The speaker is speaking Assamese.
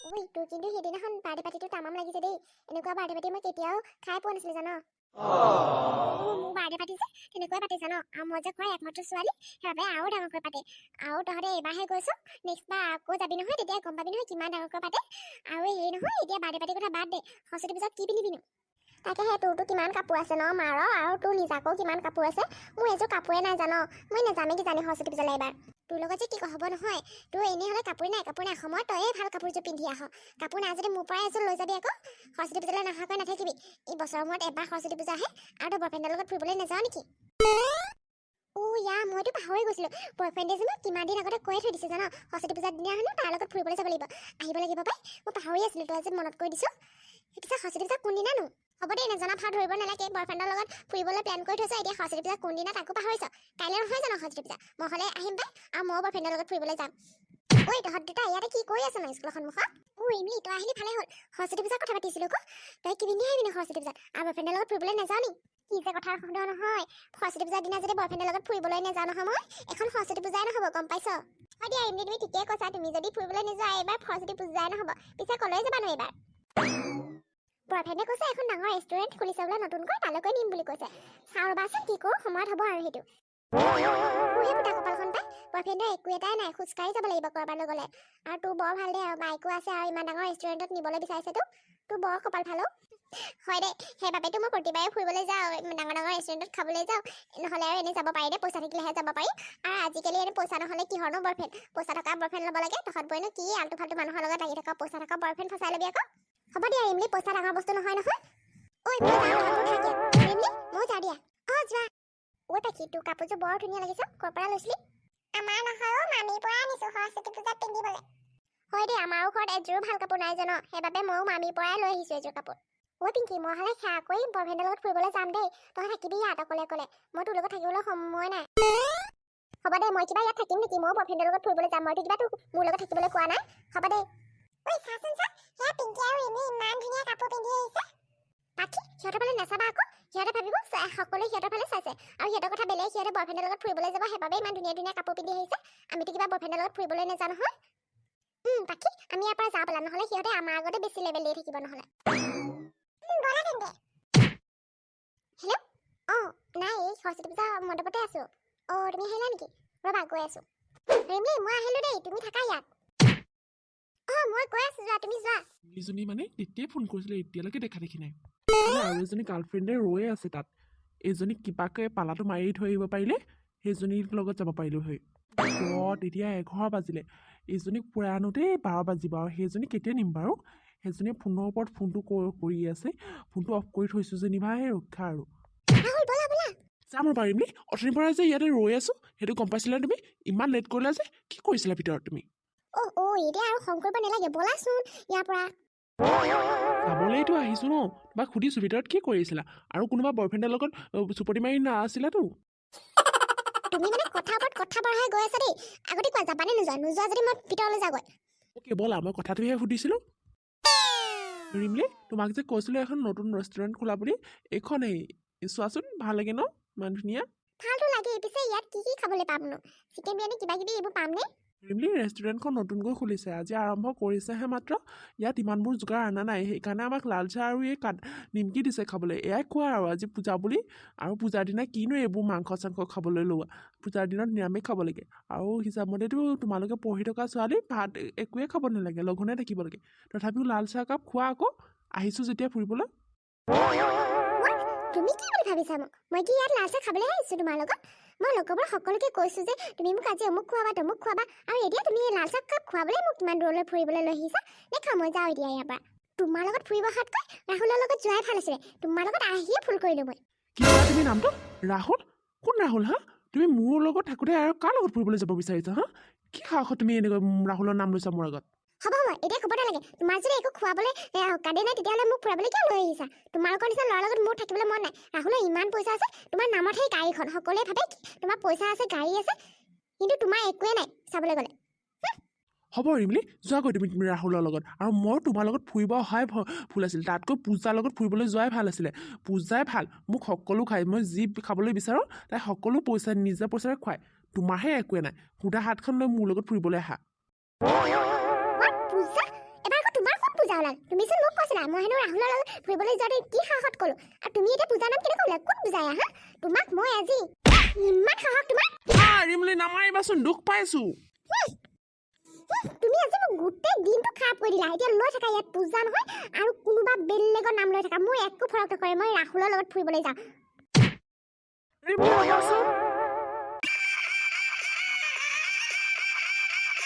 ঐ, তোৰ কিন্তু সেইদিনাখন বাৰ্থডে পাৰ্টিটো তামাম লাগিছে দেই। এনেকুৱা বাৰ্থডে পাৰ্টি মই কেতিয়াও খাই পোৱা নাছিলো, জান? অ, মোৰ বাৰ্থডে পাৰ্টি যে তেনেকুৱাই পাতে, জান? আৰু মই যে ঘৰৰ একমাত্ৰ ছোৱালী, সেইবাবে আৰু ডাঙৰকৈ পাতে। আৰু তহঁতে এইবাৰহে গৈছ, নেক্সট বাৰ আকৌ যাবি নহয়, তেতিয়া গম পাবি নহয় কিমান ডাঙৰকৈ পাতে। আৰু হেৰি নহয়, এতিয়া বাৰ্থডে পাৰ্টিৰ কথা বাদ দে, সৰস্বতী পূজাত কি পিন্ধিবিনো? তাকেহে, তোৰতো কিমান কাপোৰ আছে ন মাৰ, আৰু তোৰ নিজাকো কিমান কাপোৰ আছে। মোৰ এযোৰ কাপোৰে নাই, জান? মই নাযামেই কিজানি সৰস্বতী পূজালৈ এইবাৰ। তোৰ লগত যে কি হ'ব নহয়, তোৰ এনেই হ'লে কাপোৰে নাই, কাপোৰ নাই। সময়ত তয়ে ভাল কাপোৰযোৰ পিন্ধি আহ। কাপোৰ নাই যদি মোৰ পৰাই এযোৰ লৈ যাবি আকৌ। সৰস্বতী পূজালৈ নহাকৈ নাথাকিবি। এই বছৰৰ মূৰত এবাৰ সৰস্বতী পূজা আহে। আৰু তই বয়ফ্ৰেণ্ডৰ লগত ফুৰিবলৈ নাযাৱ নেকি? অ' ইয়া, মইতো পাহৰি গৈছিলোঁ। বয়ফ্ৰেণ্ডে যে মোক কিমান দিন আগতে কৈয়ে থৈ দিছে, জান? সৰস্বতী পূজাৰ দিনা হেনো তাৰ লগত ফুৰিবলৈ যাব লাগিব, আহিব লাগিব পাই। মই পাহৰি আছিলোঁ, তই যে মনত কৰি দিছ। পিছে সৰস্বতী পূজা কোনদিনানো? হ'ব দেই, নজনা ভাও ধৰিব নালাগে। বয়ফ্ৰেণ্ডৰ লগত ফুৰিবলৈ প্লেন কৰি থৈছ, এতিয়া সৰস্বতী পূজা কোনদিনা তাকো পাহৰিছ। কাইলৈ নহয় জানো সৰস্বতী পূজা? মই হ'লে আহিম পাই, আৰু ময়ো বয়ফ্ৰেণ্ডৰ লগত ফুৰিবলৈ যাম। ঐ, তহঁত দুটা ইয়াতে কি কৰি আছ ন স্কুলৰ সন্মুখত? অ' ইমলি, তই আহিলি, ভালে হ'ল। সৰস্বতী পূজাৰ কথা পাতিছিলোঁ আকৌ। তই কি পিন্ধি আহিবি ন সৰস্বতী পূজাত? আৰু বয়ফ্ৰেণ্ডৰ লগত ফুৰিবলৈ নাযাৱ নি? কি যে কথা সোধ নহয়! সৰস্বতী পূজাৰ দিনা যদি বয়ফ্ৰেণ্ডৰ লগত ফুৰিবলৈ নাযাওঁ নহয় মই, এখন সৰস্বতী পূজাই নহ'ব, গম পাইছ? হয় দিয়া ইমলি, তুমি ঠিকেই কৈছা। তুমি যদি ফুৰিবলৈ নোযোৱা, এইবাৰ সৰস্বতী পূজাই নহ'ব। পিছে কলৈ যাবানো এইবাৰ? বয়ফ্ৰেণ্ডে কৈছে এখন ডাঙৰ ৰেষ্টুৰেণ্ট খুলিছে বোলে নতুনকৈ, তালৈকে নিম বুলি কৈছে। চাওঁ ৰ'বাচোন কি কৰোঁ, সময়ত হ'ব আৰু সেইটো। মোৰহে ফুটা কপালখন পাই, বয়ফ্ৰেণ্ডৰ একো এটাই নাই, খোজকাঢ়ি যাব লাগিব ক'ৰবালৈ গ'লে। আৰু তোৰ বৰ ভাল দেই, আৰু বাইকো আছে আৰু ইমান ডাঙৰ ৰেষ্টুৰেণ্টত নিবলৈ বিচাৰিছে তোক। তোৰ বৰ কপাল ভাল অ'। হয় দে, সেইবাবেতো মই প্ৰতিবাৰে ফুৰিবলৈ যাওঁ, ডাঙৰ ডাঙৰ ৰেষ্টুৰেণ্টত খাবলৈ যাওঁ। নহ'লে আৰু এনেই যাব পাৰি দে? পইচা থাকিলেহে যাব পাৰি। আৰু আজিকালি এনে পইচা নহ'লে কিহৰনো বয়ফ্ৰেণ্ড? পইচা থকা বয়ফ্ৰেণ্ড ল'ব লাগে। তহঁত বইনো কি আল্টু ফাল্টু মানুহৰ লগত লাগি থকা? পইচা থকা বয়ফ্ৰেণ্ড ফচাই ল'বি আকৌ। হ'ব দিয়া ইমলি, পইচা ডাঙৰ বস্তু নহয় নহয়। ঐ, মই যাওঁ, তহঁতবোৰ থাক ইয়াত। ইমলি, ময়ো যাওঁ দিয়া। অঁ, যোৱা। ঐ পাখি, তোৰ কাপোৰযোৰ বৰ ধুনীয়া লাগিছে, ক'ৰ পৰা লৈছিলি? আমাৰ নহয় অ', মামীৰ পৰা আনিছো সৰস্বতী পূজাত পিন্ধিবলৈ। হয় দেই, আমাৰো ঘৰত এযোৰো ভাল কাপোৰ নাই, জান? সেইবাবে ময়ো মামীৰ পৰাই লৈ আহিছো এযোৰ কাপোৰ। ঐ পিংকি, মই হ'লে সেৱা কৰি বয়ফ্ৰেণ্ডৰ লগত ফুৰিবলৈ যাম দেই। তই থাকিবি ইয়াত অকলে অকলে। মই তোৰ লগত থাকিবলৈ সময় নাই। হ'ব দে, মই কিবা ইয়াত থাকিম নেকি? ময়ো বয়ফ্ৰেণ্ডৰ লগত ফুৰিবলৈ যাম। মইতো কিবা তোক মোৰ লগত থাকিবলৈ কোৱা নাই। হ'ব দে। ঐ, চাচোন চা, সেয়া পিংকি আৰু ৰিমি ইমান ধুনীয়া কাপোৰ পিন্ধি আহিছে। পাখি, সিহঁতৰ ফালে নাচাবা আকৌ। সিহঁতে ভাবিব সকলোৱে সিহঁতৰ ফালে চাইছে আৰু সিহঁতৰ কথা বেলেগ। সিহঁতে বয়ফ্ৰেণ্ডৰ লগত ফুৰিবলৈ যাব, সেইবাবে ইমান ধুনীয়া ধুনীয়া কাপোৰ পিন্ধি আহিছে। আমিতো কিবা বয়ফ্ৰেণ্ডৰ লগত ফুৰিবলৈ নাযাওঁ নহয়। পাখি, আমি ইয়াৰ পৰা যাওঁ ব'লা, নহ'লে সিহঁতে আমাৰ আগতে বেছি লেভেল দি থাকিব নহ'লে। ব'লা তেন্তে। হেল্ল', অঁ, নাই, এই সৰস্বতী পূজা মণ্ডপতে আছোঁ। অঁ, তুমি আহিলা নেকি? ৰ'বা, গৈ আছোঁ। ৰিমলি, মই আহিলোঁ দেই, তুমি থাকা ইয়াত। অঁ, মই গৈ আছোঁ, যোৱা, তুমি যোৱা। ইজনী মানে তেতিয়াই ফোন কৰিছিলে, এতিয়ালৈকে দেখা দেখি নাই। মানে আৰু এজনী গাৰ্লফ্ৰেণ্ডে ৰৈয়ে আছে তাত। এইজনীক কিবাকৈ পালাটো মাৰি থৈ আহিব পাৰিলে সেইজনীৰ লগত যাব পাৰিলোঁ হয়। গড, এতিয়া 11 বাজিলে। এইজনীক ফুৰাই আনোতেই 12 বাজিব আৰু সেইজনীক কেতিয়া নিম বাৰু? সেইজনীয়ে ফোনৰ ওপৰত ফোনটো কৰি আছে। ফোনটো অফ কৰি থৈছোঁ যেনিবা, সেই ৰক্ষা আৰু। ৰাহুল, ব'লা ব'লা। যাম ৰ'বা ৰিমলি। অথনিৰ পৰা যে ইয়াতে ৰৈ আছোঁ, সেইটো গম পাইছিলা তুমি? ইমান লেট কৰিলা যে, কি কৰিছিলা ভিতৰত তুমি? অ' অ', এতিয়া আৰু খং কৰিব নালাগে, ব'লাচোন ইয়াৰ পৰা। যাবলৈতো আহিছোঁ ন। তোমাক সুধিছোঁ ভিতৰত কি কৰিছিলা? আৰু কোনোবা বয়ফ্ৰেণ্ডৰ লগত চুপতি মাৰি নাছিলাতো? তুমি মানে কথাৰ ওপৰত কথা বঢ়াই গৈ আছা দেই। আগতে কোৱা, যাবানে নোযোৱা? নোযোৱা যদি মই ভিতৰলৈ যাওঁগৈ। অ'কে, ব'লা। মই কথাটোহে সুধিছিলোঁ। ৰিমলি, তোমাক যে কৈছিলোঁ এখন নতুন ৰেষ্টুৰেণ্ট খোলা বুলি, এইখনেই। চোৱাচোন, ভাল লাগে ন? ইমান ধুনীয়া। ভালতো লাগে। পিছে ইয়াত কি কি খাবলৈ পামনো? চিকেন বিৰিয়ানী কিবা কিবি এইবোৰ পামনে? ৰিমলি, ৰেষ্টুৰেণ্টখন নতুনকৈ খুলিছে, আজি আৰম্ভ কৰিছেহে মাত্ৰ। ইয়াত ইমানবোৰ যোগাৰ অনা নাই, সেইকাৰণে আমাক লাল চাহ আৰু এই কাট নিমকি দিছে খাবলৈ। এয়াই খোৱা আৰু আজি পূজা বুলি। আৰু পূজাৰ দিনা কিনো এইবোৰ মাংস চাংস খাবলৈ লোৱা? পূজাৰ দিনত নিৰামিষ খাব লাগে। আৰু হিচাপমতেতো তোমালোকে পঢ়ি থকা ছোৱালী, ভাত একোৱে খাব নালাগে, লঘোণে থাকিব লাগে। তথাপিও লাল চাহ একাপ খোৱা আকৌ, আহিছোঁ যেতিয়া ফুৰিবলৈ। What? তুমি কি বুলি ভাবিছা মোক? মই কি ইয়াত লাল চাহ খাবলৈ আহিছোঁ তোমাৰ লগত? মই লগৰবোৰ সকলোকে কৈছোঁ যে তুমি মোক আজি অমুক খুৱাবা, তমুক খুৱাবা, আৰু এতিয়া তুমি এই লাল চাহ কাপ খুৱাবলৈ মোক ইমান দূৰলৈ ফুৰিবলৈ লৈ আহিছা। নেখাওঁ মই, যাওঁ এতিয়া ইয়াৰ পৰা। তোমাৰ লগত ফুৰিব অহাতকৈ ৰাহুলৰ লগত যোৱাই ভাল আছিলে। তোমাৰ লগত আহিয়ে ভুল কৰিলোঁ মই। কি ক'লা তুমি নামটো? ৰাহুল? কোন ৰাহুল? হা, তুমি মোৰ লগত থাকোঁতে আৰু কাৰ লগত ফুৰিবলৈ যাব বিচাৰিছা? হা, কি সাহসত তুমি এনেকৈ ৰাহুলৰ নাম লৈছা মোৰ আগত? হ'ব হ'ব, এতিয়া ক'ব নালাগে। তোমাৰ যদি একো খুৱাবলৈ কাণেই নাই, তেতিয়াহ'লে মোক ফুৰাবলৈ কিয় লৈ আহিছা? তোমালোকৰ নিচিনা ল'ৰাৰ লগত মোৰ থাকিবলৈ মন নাই। ৰাহুলৰ ইমান পইচা আছে, তোমাৰ নামত সেই গাড়ীখন। সকলোৱে ভাবে কি তোমাৰ পইচা আছে, গাড়ী আছে, কিন্তু তোমাৰ একোৱে নাই চাবলৈ গ'লে। হ'ব ৰিমলি, যোৱাগৈ তুমি ৰাহুলৰ লগত। আৰু মই তোমাৰ লগত ফুৰিব অহাই ভুল আছিল। তাতকৈ পূজাৰ লগত ফুৰিবলৈ যোৱাই ভাল আছিলে। পূজাই ভাল, মোক সকলো খায়। মই যি খাবলৈ বিচাৰোঁ, তাই সকলো পইচা নিজা পইচাৰে খুৱায়। তোমাৰহে একোৱে নাই, সুদা হাতখন লৈ মোৰ লগত ফুৰিবলৈ আহা। What? পূজা? এবাৰ আকৌ তোমাক ওলাল? তুমিচোন মোক কৈছিলা মই হেনো ৰাহুলৰ লগত ফুৰিবলৈ যোৱাটো কি সাহসত ক'লো, আৰু তুমি এতিয়া পূজাৰ নাম কেনেকৈ ওলা? কোন পূজা হা? তোমাক মই আজি, ইমান সাহস তোমাৰ! ৰিমলি, নামাৰিবাচোন, দুখ পাইছো। তুমি আজি মোক গোটেই দিনটো খাৰাপ কৰি দিলা। এতিয়া লৈ থাকা ইয়াত পূজা নহয় আৰু কোনোবা বেলেগৰ নাম লৈ থাকা, মোৰ একো ফৰক নকৰে। মই ৰাহুলৰ লগত ফুৰিবলৈ যাওঁ। ৰিমলি, ৰ'বাচোন।